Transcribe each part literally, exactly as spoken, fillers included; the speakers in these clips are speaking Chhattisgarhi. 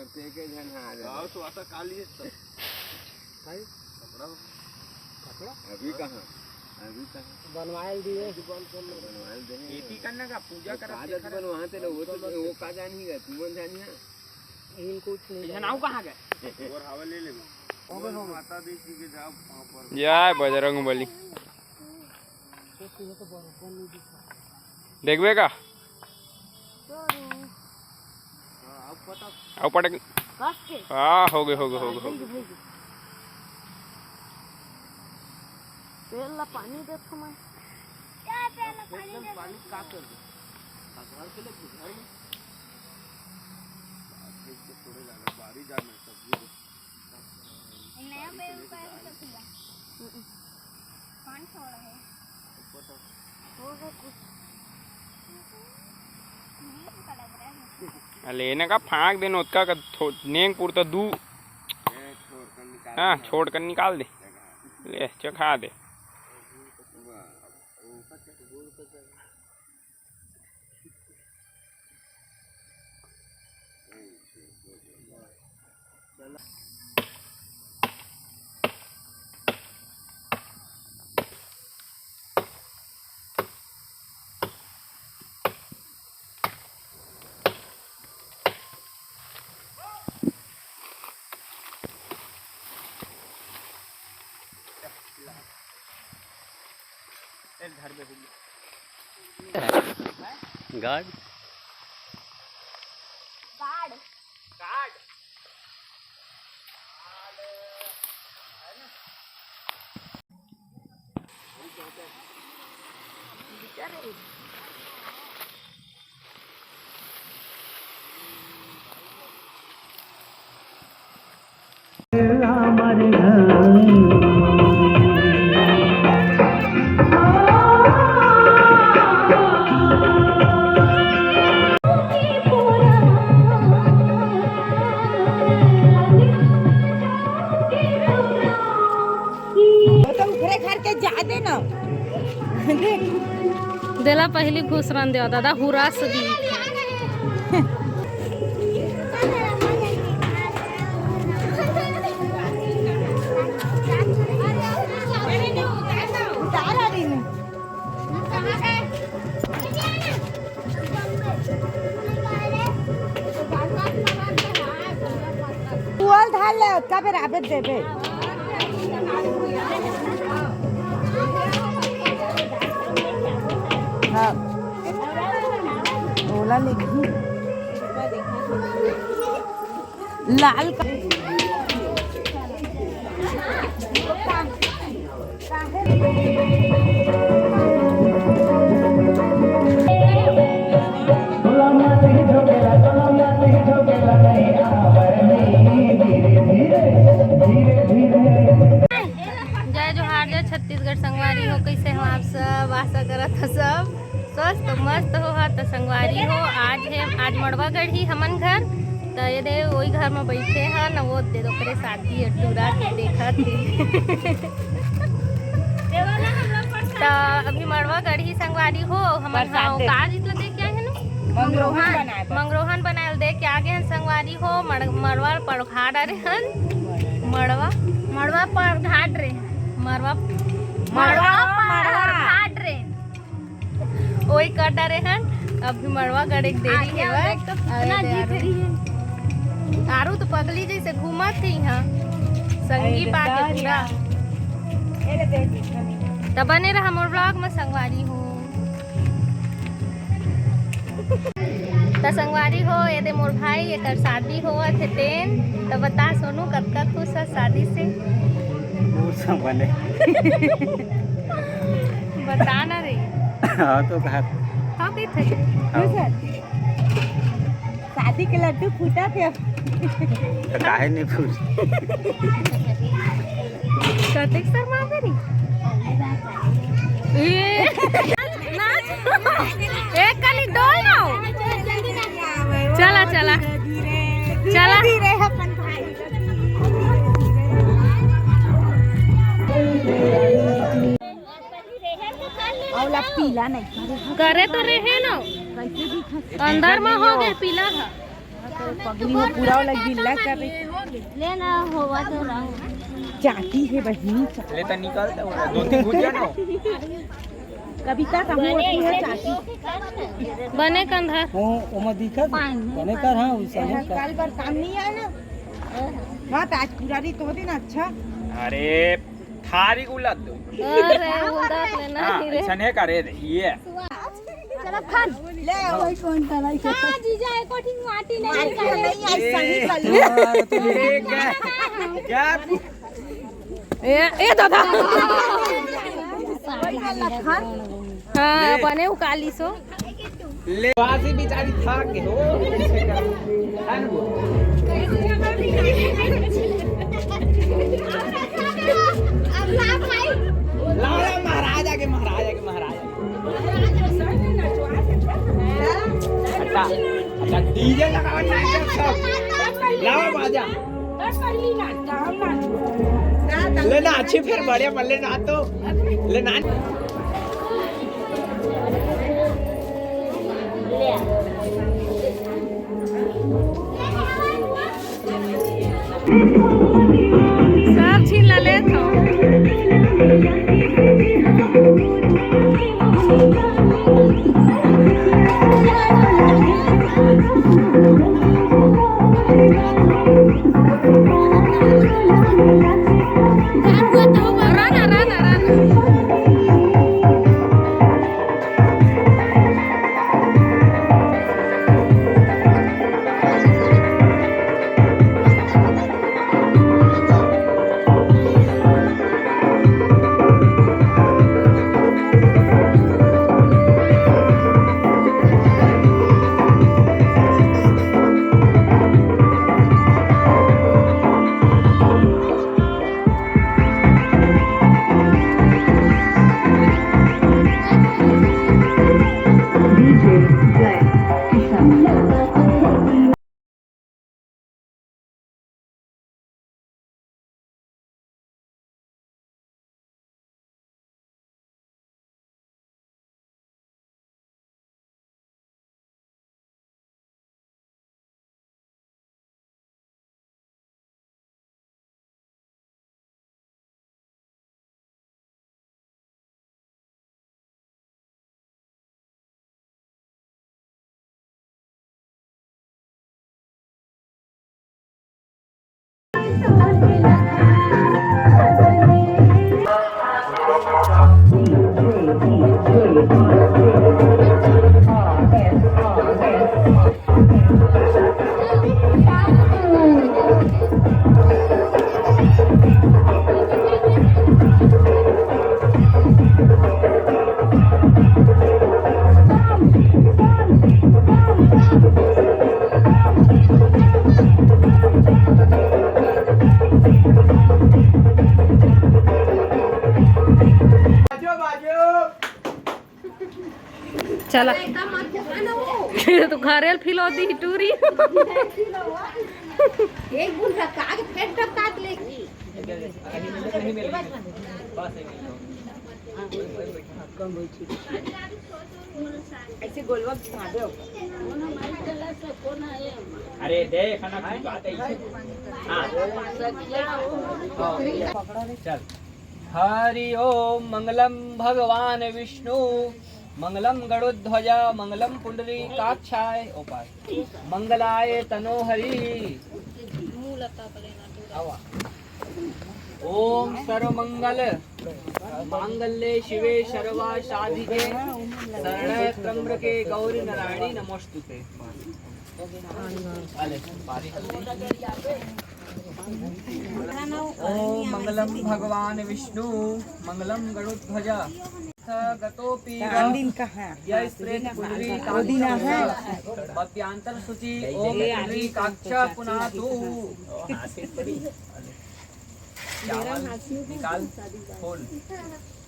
एक एक झन हा आ जाए। आओ तो आता काली है सब। भाई, कपड़ा। कपड़ा? अभी कहाँ? अभी कहाँ? बनवाइल दिए। बनवाइल दे। खेती करना का, पूजा तो करा, का जात देखा बन वहाँ ते ना, वो तो, वो का जानी है, तुमन जानी है। इन कुछ नहीं ये जाने। नाव कहाँ गए? और हवा ले ले। ओबे हो गया। माता दी जी के जाओ वहाँ पर। जय बजरंग बली। देखबे का? अउ पटक। कस के। हाँ, हो गए, हो गए, हो गए, हो गए। तेल ला पानी देथो मैं। का तेल ला पानी देथो? पानी का कर दे? आ घर के लेके घर में? बाहर से थोड़े जाना, बाहर ही जाना, सब्जी दे। नया बेल पानी तो पिया। हम्म। कौन छोड़ा है? वो है कुछ। अले एने का फांक देन ओतका का थो-, नेंग पुरता दू। हाँ, छोड़ कर निकाल दे। ले, चखा दे। गार्ड। वो तो उखरे घर के जादे ना। देख। देला पहली घुस रन देवा दादा, हुरास दी। उतार आ रही हूँ। तुअल धार ले, ओतका बेर आबे देबे। हाँ। ओला लेके। लाल का जय जोहार, जय छत्तीसगढ़ संगवारी हो, कइसे हो आप सब? आशा करत हो सब स्वस्थ मस्त हो। हा त संगवारी हो, आज हे, आज मड़वा गढ़ही हमन घर। त ये दे ओई घर म बइठे हन, वो दे ओकरे साथी हे टूरा के देखत हे। त अभी मड़वा गढ़ही संगवारी हो, हमन हा का चीज ल देख के आए हन? मंगरोहन। मंगरोहन बनाए ल देख के आ गे हन संगवारी हो। मड़-, मड़वा पड़घा डरे हन। मड़वा? मड़वा पड़घा डरे। मड़वा, मड़वा मड़वा पड़घा डरे। ओई कर डरे हन। अभी मड़वा गढ़े के देरी आगे हेवय। आगे तो कितना अरे जीत यार। रही है। आरू तो पगली जइसे घूमत हे इहाँ। संगी अरे पाके दादा। पूरा। ए ले दे। त बने रहा मोर vlog म संगवारी हो। त संगवारी हो, ये दे मोर भाई, एकर शादी होवत हे तेन। त बता सोनू, कतका खुश हस शादी से? खुश हंव बने। बता ना रे। हाँ तो कहा। हाँ, कही थे। हाँ। खुश हस? शादी के लड्डू फूटत हे। त काहे नहीं फूट? कतेक शर्मा करी? ए, नाच। एक कनी डोल ना। चला, चला। चला। अउ ला पीला नहीं करे। करे तो रहे ना। कैसे दिखत? अंदर में हो गए पीला है। पगली में पूरा वाला गिल्ला कर रही। ले ना, होवा तो रहा। चाटी है बहिनी, चाटी। ले तो निकल तो, दो तीन भुजिया ना। कविता, कहूँ होती है चाटी। बने कंधा। वो, ओमा दिखत? बने कर, हाँ, वैसा ही कर। कल पर काम नहीं आया ना। हाँ, तो आज पूरा रही तो दिन अच्छा। अरे, थारी उलट दो। अरे, उलट लेना हाँ, ही रे। ऐसा नहीं करे रे, ये। चलो खान। ले आओ। कोई कौन था भाई? हाँ, जीजा, एक कोठी माटी नहीं माटी निकाले। नहीं आई, सही कर लो। ए, क्या? क्या? ए, ए दादा। हाँ, ले। बने उकाली सो। ले, वासी बिचारी थाक गे हो। लाओ, लाओ, महाराज आगे, महाराज आगे, महाराज आगे। अच्छा, अच्छा, डीजे लगाओ ना, सब। लाओ बाजा। ले ना, अच्छी फिर बढ़िया मल्ले ना तो। ले ना। सब छीन ला लेत हो। चला। तू घरेल फिलो दी टूरी। एक बूंद रखा, आगे फेंक दो, काट ले। ऐसे गोलवा घुमा दो। अरे दे खाना की बात है। हाँ। चल। हरि ओम। मंगलम भगवान विष्णु, मंगलम गरुध्वजा, मंगलम पुंडरीकाक्षाय, ओपाय, मंगलाय तनोहरि। ओम सर्वमंगल मांगल्ये शिवे सर्वासाधिके शरण्ये त्र्यंबके गौरी नारायणी नमोस्तुते। ओम मंगलम भगवान विष्णु, मंगलम गरुध्वज। गतोपि आंदिन कहाँ? यः स्त्रेण पुंडरीकाक्षः। आंदिन है। भक्त्यांतर शुचि। ओम पुंडरीकाक्ष पुनातु। चावल निकाल, खोल।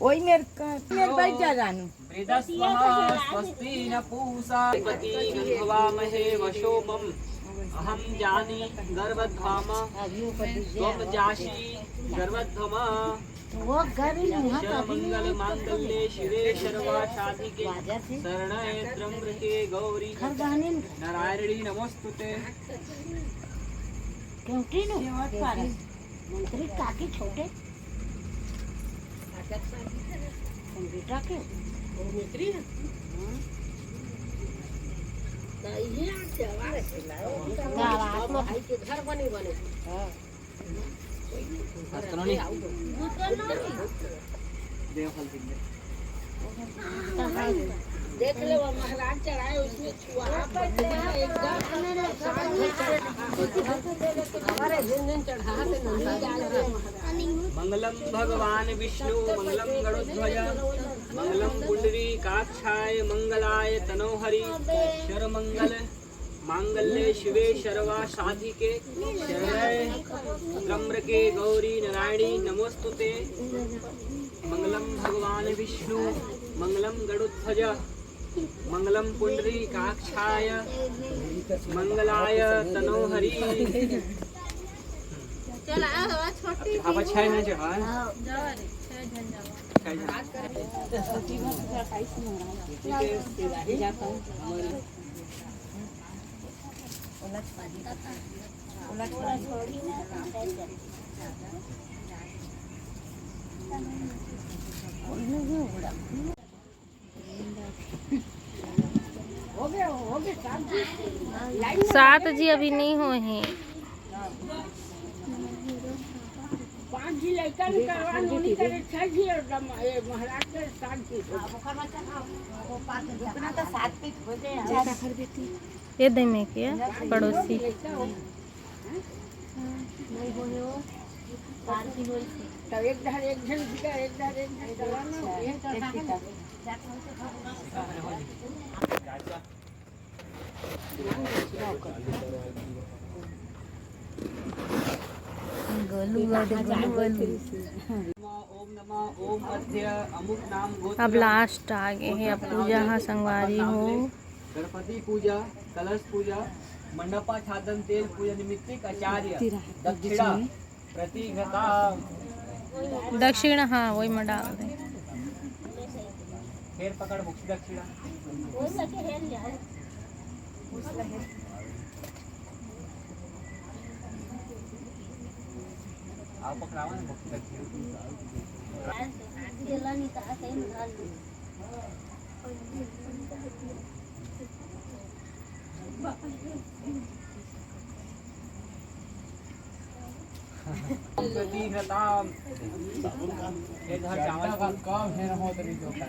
वही मेरे का, मेरे बैठ जा जानू। वृधस्वः स्वस्ति न पूषा। पति गन्धवामहे वसोमम्। अहं जानि गर्भध्वम। त्वं जासि गर्भध्वम। वो गरी मुहा का भी मंगल मांगल्ये शिवे सर्वा साधिके शरण्ये त्र्यंबके गौरी नारायणी नमोस्तुते। क्यों टीनू? मंत्री काकी छोटे बेटा के। भाई के घर बने बने। देख ले, वो महाराज चढ़ाए, उसमें छुआ, एकदम हमारे झिन झिन चढ़ा के नंदी डाल दे महाराज। मंगलम भगवान विष्णु मंगलम गरुध्वज मंगलम पुंडरीकाक्षाय तनोहरि। सर्वमंगल मांगल्ये शिवे सर्वा साधिके शरण्ये त्र्यंबके गौरी नारायणी नमोस्तुते। मंगलम भगवान विष्णु मंगलम गरुध्वज मंगलम पुंडरीकाक्षाय मंगलाय तनोहरि। चल, आ, आ, छोटी अब सी छह जने चढ़ा है। जा रे, छह जन जावा। छह जन। सात जी अभी नहीं होए हे। पाँच जी लइका निकलवा नोनी करे, छह जी और दम-, ए, महाराज के सात जी। ये दे में के पड़ोसी। तब एक धार एक झन भीतर, एक धार एक झन चला ना, एक धार एक झन। अब लास्ट आ गे हे, अब पूजा ह संगवारी हो। गणपति पूजा, कलश पूजा, मंडपाच्छादन, तेल पूजा निमित्तिक आचार्य दक्षिणा प्रतिघता। दक्षिणा, हाँ, वही में डाल दे। फेर पकड़, मुक्ति दक्षिणा। आओ, पकड़ावा ना, मुक्ति दक्षिणा।